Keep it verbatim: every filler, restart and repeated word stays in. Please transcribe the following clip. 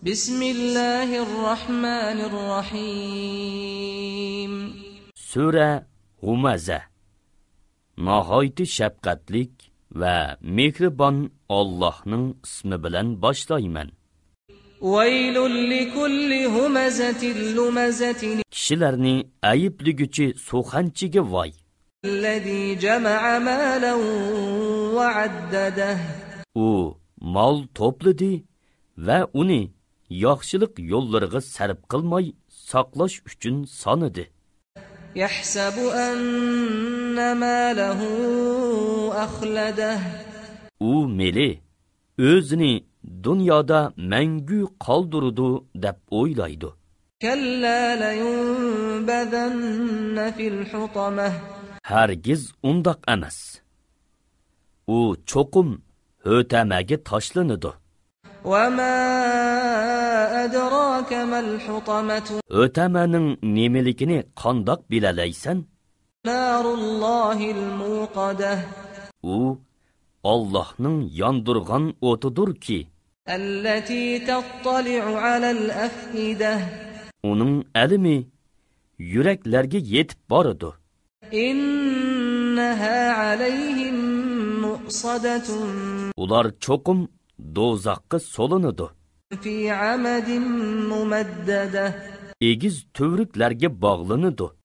بسم الله الرحمن الرحيم. سۈرە ھۇمەزە. ناھايىتى شەپقەتلىك ۋە مېھرىبان ئاللاھنىڭ ئىسمى بىلەن باشلايمەن. ويل لكل همزة لمزة. كىشىلەرنى ئەيىبلىگۈچى سۇخەنچىگە ۋاي. الذي جمع مالا وعدده. ئۇ مال توپلىدى ۋە ئۇنى ياخشىلىق يوللىرىغا سەرپ قىلماي ساقلاش ئۈچۈن سانىدى. يحسب أن ماله أخلده. ئۇ مېلى ئۆزىنى دۇنيادا مەڭگۈ قالدۇرىدۇ دەپ ئويلايدۇ. كلا لينبذن في الحطمة. ھەرگىز ئۇنداق ئەمەس. ئۇ چوقۇم ھۆتەمەگە تاشلىنىدۇ. وما أدراك ما الحطمة. ھۆتەمەنىڭ نېمىلىكىنى قانداق بىلەلەيسەن؟ نار الله الموقدة. ئۇ ئاللاھنىڭ ياندۇرغان ئوتىدۇركى. التي تطلع على الأفئدة. ئۇنىڭ ئەلىمى يۈرەكلەرگە يېتىپ بارىدۇ. إنها عليهم مؤصدة. ئۇلار چوقۇم دوزاخقا سولىنىدۇ. في عمد ممددة. ئېگىز تۈۋرۈكلەرگە باغلىنىدۇ.